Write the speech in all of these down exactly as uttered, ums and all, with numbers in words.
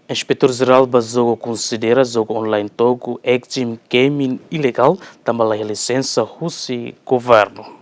Inspetór Jerál ba Jogu konsidera jogu online Togo Exim Gaming ilegál, tanba la iha lisensa husi governu.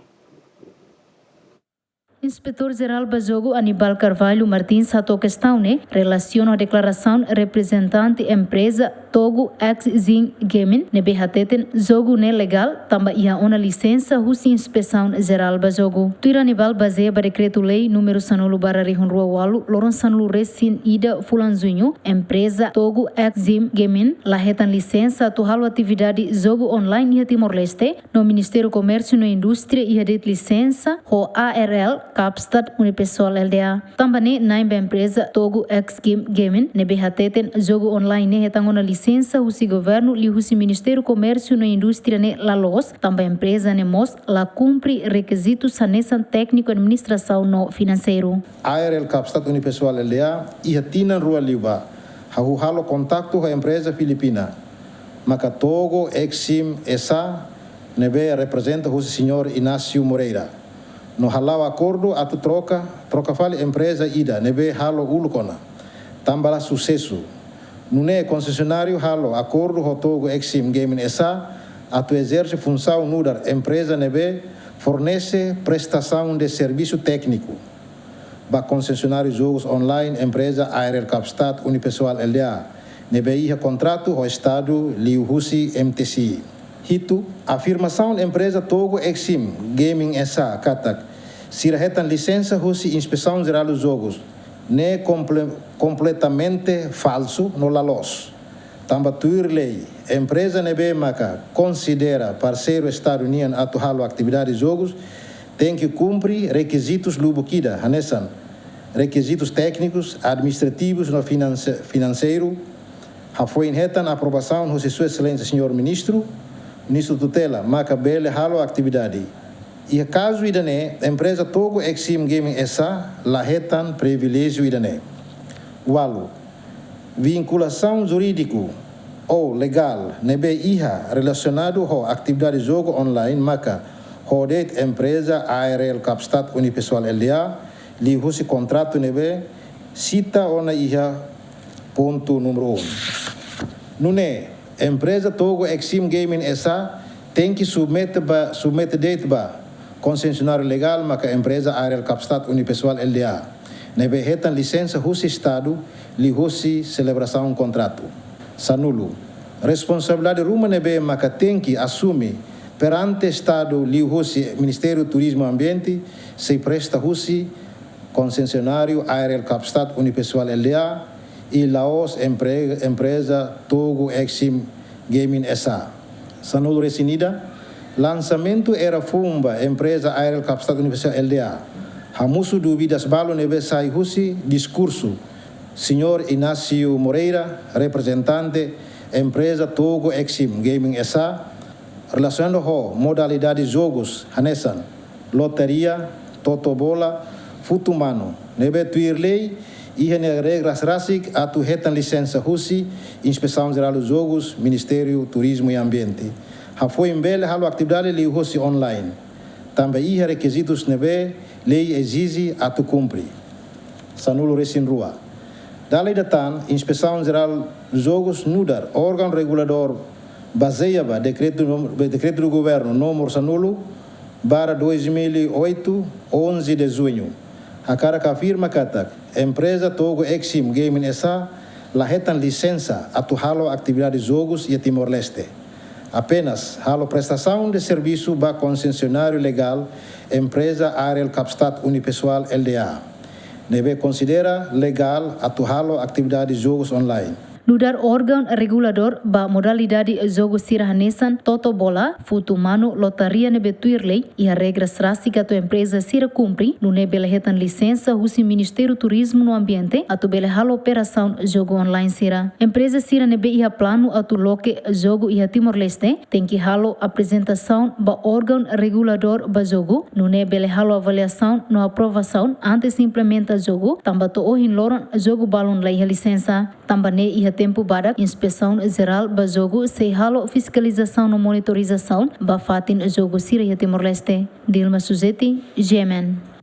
Inspetór Jerál ba Jogu Anibal Carvalho Martins hato'o kestaun ne'e relasiona ho deklarasaun reprezentante empreza Togo Exim Gaming ne'ebé hateten jogu ne'e legál tanba iha ona lisensa husi Inspesaun Jerál ba Jogu. Tuir Anibal, bazeia ba dekretu-lei númeru sanulu barra rihun rua ualu, loron sanulu resin ida fulan Juñu, empreza Togo Exim Gaming la hetan lisensa atu halo atividade jogu online iha Timor-Leste, no Ministériu Komérsiu no Indústria iha de'it lisensa ho A R L Kaapstad Unipessoal L D A. Tanba ne'e na'in ba empreza Togo Exim Gaming ne'ebé hateten jogu online ne'e hetan ona lisensa husi governu liuhusi Ministériu Komérsiu no Indústria ne'e la loos, tanba empreza ne'e mós la kumpre rekizitus hanesan tékniku administrasaun no finanseiru. A R L Kaapstad Unipessoal L D A iha tinan rua liubá hahú halo kontaktu ho empreza Filipina, maka Togo Exim S A, ne'ebé reprezenta husi Señór Inácio Moreira, no hala'o akordu atu troka, troka fali empreza ida ne'ebé halo uluk ona, tanba la susesu. Nune'e konsesionáriu halo akordu ho Togo Exim Gaming S A atu ezerse funsaun nu'udar empreza ne'ebé fornese prestasaun de servisu tékniku ba konsesionáriu jogus online empreza A R L Kaapstad Unipessoal L D A, ne'ebé iha kontratu ho Estadu liuhusi M T C. Hitu, afirmasaun empreza Togo Exim Gaming S A katak sira hetan lisensa husi Inspesaun Jerál Jogus ne'e komple-, kompletamente falsu no la loos. Tanba tuir lei, empreza ne'ebé maka konsidera parseiru Estadu nian atu halo atividade jogus tenke kumpre rekizitus lubuk ida, hanesan rekizitus téknikus, administrativus no finanse-, finanseiru, hafoin hetan aprovasaun husi Sua Exelénsia Señór Ministru, Ministru Tutela, maka bele halo atividade. Iha kazu ida-ne'e, empreza Togo Exim Gaming S A la hetan priviléjiu ida-ne'e. Ualu, vinkulasaun jurídiku ou legál ne'ebé iha relasionadu ho atividade jogu online maka ho de'it empreza A R L Kaapstad Unipessoal L D A, liuhusi kontratu ne'ebé sita ona iha pontu númeru um. Nune'e, empreza Togo Exim Gaming S A tenke submete ba, submete de'it ba konsesionáriu legál maka empreza A R L Kaapstad Unipessoal L D A, ne'ebé hetan lisensa husi Estadu liuhusi selebrasaun kontratu. Sanulu, responsabilidade ruma ne'ebé maka tenke asume perante Estadu liuhusi Ministériu Turizmu Ambiente sei presta husi konsesionáriu A R L Kaapstad Unipessoal L D A i la'ós empre-, empreza Togo Exim Gaming S A. Sanulu resin ida, lansamentu era foun ba empreza A R L Kaapstad Unipessoal L D A hamosu dúvidas balu ne'ebé sai husi diskursu Señór Inácio Moreira, reprezentante empreza Togo Exim Gaming S A, relasionadu ho modalidade jogus hanesan lotaria, toto bola, futu manu, ne'ebé tuir lei iha nia regras rasik atu hetan lisensa husi Inspesaun Jerál Jogus, Ministériu Turizmu i Ambiente, hafoin bele halo atividade liuhusi online, tanba iha rekizitus ne'ebé lei ezije atu kumpre. Sanulu resin rua. Dala ida tan, Inspesaun Jerál Jogus nu'udar órgaun reguladór bazeia ba dekretu num-, dekretu do governu númeru sanulu barra dois mil e oito, onze de junho, hakarak afirma katak empreza Togo Exim Gaming S A la hetan lisensa atu halo atividade jogus iha Timor-Leste. Apenas halo prestasaun de servisu ba konsesionáriu legál empreza A R L Kaapstad Unipessoal L D A, ne'ebé konsidera legál atu halo atividade jogus online. Nu'udar órgaun reguladór ba modalidade jogu sira hanesan toto bola, futu manu, lotaria ne'ebé tuir lei iha regras rasik atu empreza sira kumpre, nune'e bele hetan lisensa husi Ministériu Turizmu no Ambiente atu bele halo operasaun jogu online sira. Empreza sira ne'ebé iha planu atu loke jogu iha Timor-Leste tenke halo aprezentasaun ba órgaun reguladór ba jogu, nune'e bele halo avaliasaun no aprovasaun antes implementa jogu, tanba to'o ohin loron jogu balun la iha lisensa. Tanba ne'e iha tempu badak, Inspesaun Jerál ba Jogu sei halo fiskalizasaun no monitorizasaun ba fatin jogu sira iha Timor-Leste. Dilma Suzeti, G M N.